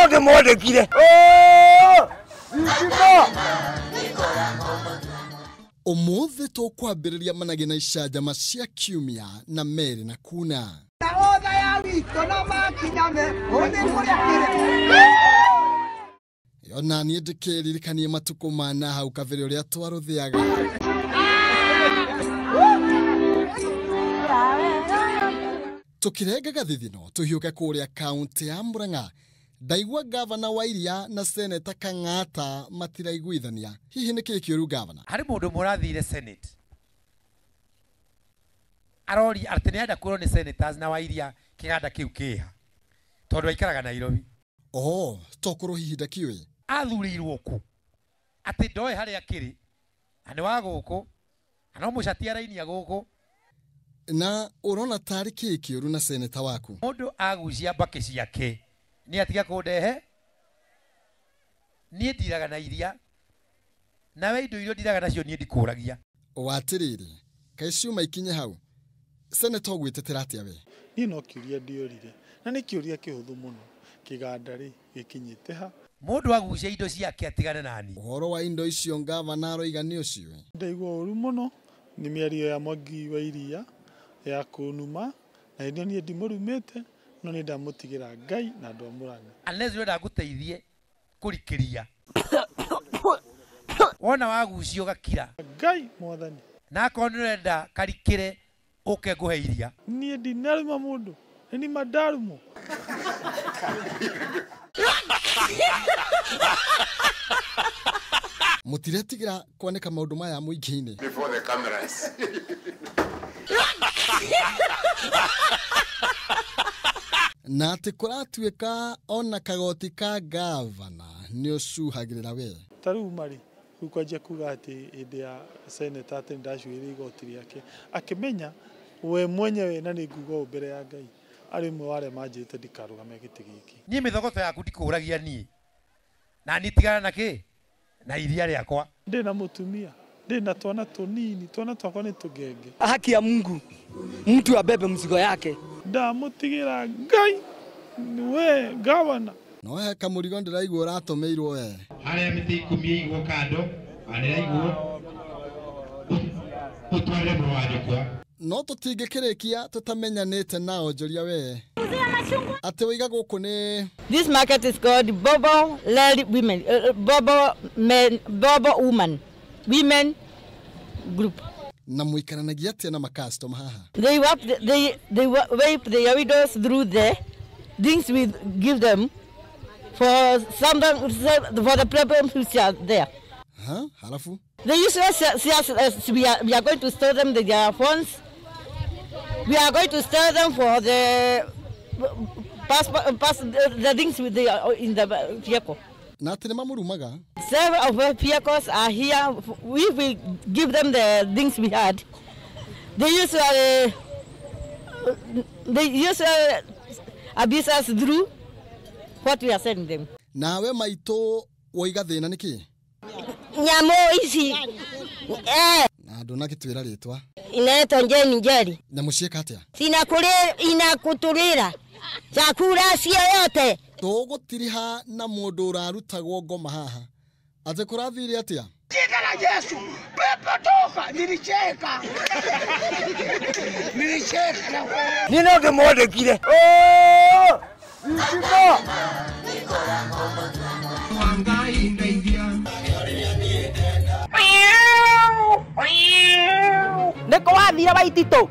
no ndĩmwandĩkire. Ũmũthĩ tũkwambĩrĩria managĩ na icanjama cia kiumia na Mary na Kuna. Ona niĩ ndĩkĩririkanie matukũ ma na hau kabere ũrĩa twarũthĩaga. Tũkĩrengaga thithino tũhiũke kũrĩa kaunti ya Murang'a. Ndaigua gavana wa Iria na seneta Kang'ata matiraiguithania. Hihi nĩ kĩĩ kĩũru gavana? Harĩ mũndũ mũrathire Senate arori atĩ nĩarenda kwĩrwo nĩ senators na wa Iria kĩganda kĩu kĩha tondũ aikaraga Nairobi. Oh, tokorwo hihi ndakĩũĩ. Athurĩirwo kũ atĩ ndoĩ harĩa akĩrĩ na nĩ wa gũkũ na no mũcati arainia gũkũ. Na ũrona tarĩ kĩĩ kĩũru na seneta waku? Mũndũ agucia mbakĩ ciake nĩ atiga kũndehe. Niĩ ndiraga na Iria nawe indo iria ndiraga nacio niĩ ndikũragia. O atĩrĩrĩ, kaĩ ciuma ikinye hau. Seneta ũgwĩtetera atĩa we? Niĩ no kĩũria ndiorire na nĩ kĩũria kĩhũthũ mũno. Kĩganda rĩ gĩkinyĩte ha? Mũndũ agucia indo ciake atigane nani. Ũhoro wa indo icio gavana aroiga nĩ ũciũĩ. Ndaigua ũru mũno nĩ mĩario ya Mwangi wa Iria ya kũnuma na hĩndĩ ĩyo niĩ ndimũrumĩte no nĩ ndamũtigĩra Ngai na andũ a Murang'a. Unless ũrenda ngũteithie kũrikĩria. Wona wagucio gakira. Ngai mwathani. Na akorwo nĩ ũrenda karikĩre ũke ngũhe iria. Niĩ ndinaruma mũndũ, nĩ nima ndarumwo. Mũtiretigĩra kwanĩka maũndũ maya mũingĩ-inĩ. Before the cameras. Na atĩ kũratuĩka ona kagoti ka gavana nĩ ũcuhagĩrĩra we. Ta rĩu marĩ rĩu kwanjia kuga atĩ hĩndĩ ya seneta atĩ nĩndacuhĩire igoti rĩake akĩmenya we mwenyewe na nĩ nguga ũũ mbere ya Ngai arĩ ũmwe wa arĩa manjĩrĩte ndikarũgame gĩtĩ gĩkĩ. Niĩ mĩthogoto yaku ndikũragia niĩ na niĩ tigana na kĩ na iria rĩakwa. Ndĩ na mũtumia, ndĩ na twana tũnini, twana twakwa nĩ tũgenge. Haki ya Mungu mtu abebe mzigo yake. Ndamũtigĩra Ngai we gavana. No he kamũrigo ndĩraigua ũratũmĩirwo we. Harĩa mĩtĩ ikũmi ĩigwo kando anĩraigwo ũtware mũrũ wa nyũkwa. No tũtingĩkĩrĩkia tũtamenyanĩte na onjoria we. Atĩ waiga gũkũ nĩ This market is called Bobo Led Women, Bobo Men, Bobo Woman, Women Group. Na mũikaranagia atĩa na makastoma haha? They work, they rape their widows through the things we give them for some for the problems which are there. Ha, halafu? They usually see us as we are going to store them their phones. We are going to store them for the passport, the things with the in the vehicle. Na atĩ nĩ mamũrumaga? Several of our vehicles are here. We will give them the things we had. They usually abuse us through what we are sending them. Nawe maitũ woiga thĩna nĩ kĩ? Nyamũ ici. Na ndũnagĩtwĩra rĩtwa. Inaitwa Njeri Njeri. Nyamũ ciĩka atĩa? Inakutulira chakula cio yote. Tũgũtiriha na mũndũ ũrarutagwo ngoma haha. Atĩ kũrathire atĩa? Jina la Yesu, pepo toka! Nilicheka. Nilicheka. Niĩ no ndĩmwandĩkire. Nĩkũ wathire Waititũ?